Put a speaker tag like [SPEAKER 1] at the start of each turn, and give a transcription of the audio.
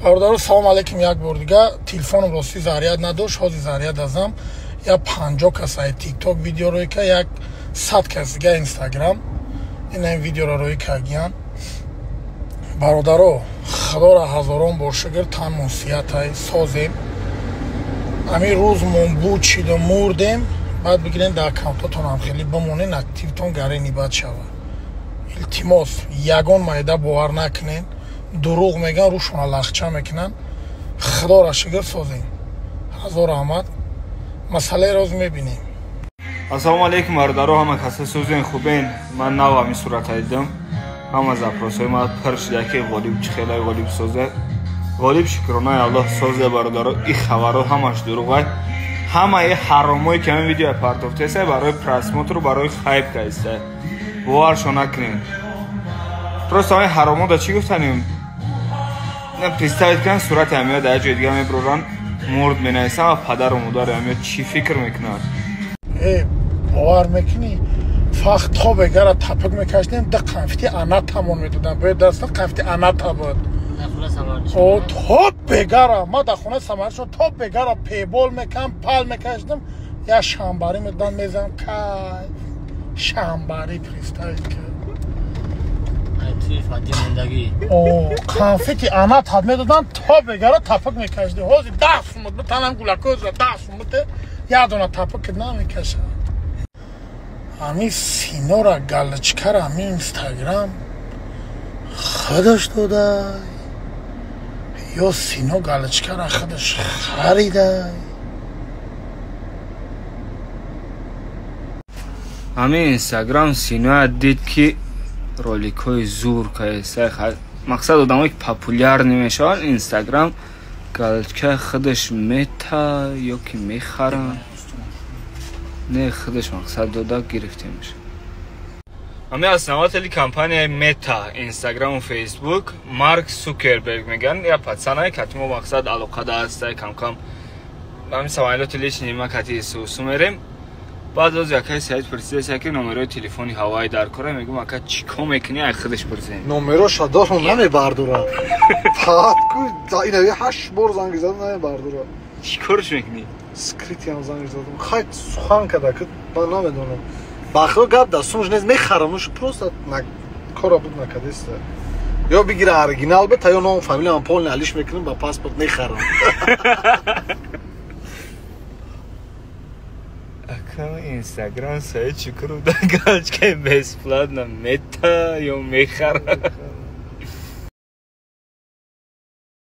[SPEAKER 1] Бародаро, салом алейкум як бор дига. Телефоном рости заряд надошт, ҳозир заряд азам. Я 50 кас ай TikTok видео рӯй ка, як 100 кас дига Instagram. Ина ин видеоро рӯй кардиян. Бародаро, худоро ҳазорон бор шукр, тан мусиятай созем. Ҳамин рӯз мон бучиду мурдем, баъд бигирен дар аккаунтотон ҳам хеле бимонен, активтон гарени бад шава. Илтимос, ягон майда бовар накунен, дурӯғ меган, рӯшона лахча мекунанд. Худоро шукр созем. Ҳазор раҳмат. Масъалаи роз мебинем.
[SPEAKER 2] Ассалому алайкум бародаро, ҳама каса созен хубен. Ман нав ҳамин сурата дидам. Ҳама запросҳои ман пур шуда ки ғолиб чӣ хелай ғолиб созе. Ғолиб шукронаи Аллоҳ созе бародаро. И хабарҳо ҳамаш дурӯғай. Ҳамаи ҳаромое ки ҳамин видео партофтеса барои просмотру барои хайп кайста. Боваршо накунед. Просто ҳамин ҳаромо да чӣ гуфтанем? Представить кунед сурати ҳамиё дар ҷои дига мебуроранд, мурд менависанд ва падару модари ҳамиё чӣ фикр мекунанд?
[SPEAKER 1] Бовар мекунӣ? Фахт то бегара тапик мекашидем, да конфети анатамон медодам. Бояд даста конфети аната буд. О, то бегара, ма дар хонаи самаршон то бегара пейбол мекам, пал мекашидам, я шамбарӣ медодам, мезанам, кайф. Шамбарӣ представить кун. О, конфети анат медодам, то бегара тапик мекашидем. Ҳозир 10 сум буд, танам гулакоза 10 сум буд, як дона тапик намекашад. Ҳамин синора галочкара ҳамин Инстаграм худаш додай ё сино галочкара худаш харидай?
[SPEAKER 2] Ҳамин Инстаграм синоя дид ки роликҳои зур каеса. Мақсад одамое ки популярный мешаванд, Инстаграм галочкаи худаш мета ё ки мехаранд. Не, худаш мақсад дода гирифта мешавад. Ҳамин основатели компанияи Мета, Инстаграму Фейсбук, Марк Сукерберг мегӯянд, я пацанае кати мо мақсад алоқада ҳастай, камкам ҳамин самолёти личный ма кати исусу мерем. Баъд оз якай Саид пурсидеса ки номерои телефони ҳавои дар кора. Мегӯм ака чӣ кор мекунӣ? Ай худаш пурсидем.
[SPEAKER 3] Номероша дорам, намебардорам. Фақат ку ина 8 бор занг задам, намебардорам.
[SPEAKER 2] Чӣ корш мекунӣ?
[SPEAKER 3] Скритиам занг задам. Хай сухан када ки ман намедонам. Бахро гап да сумж нест, мехарам, уш просто кора буд накадеста. Ё бигира оригинал бета, ё ном фамилиям полный алиш мекунам, ба паспорт мехарам.
[SPEAKER 2] Ака Инстаграм Саид Шукуров да галочкаи бесплатно мета ё мехара.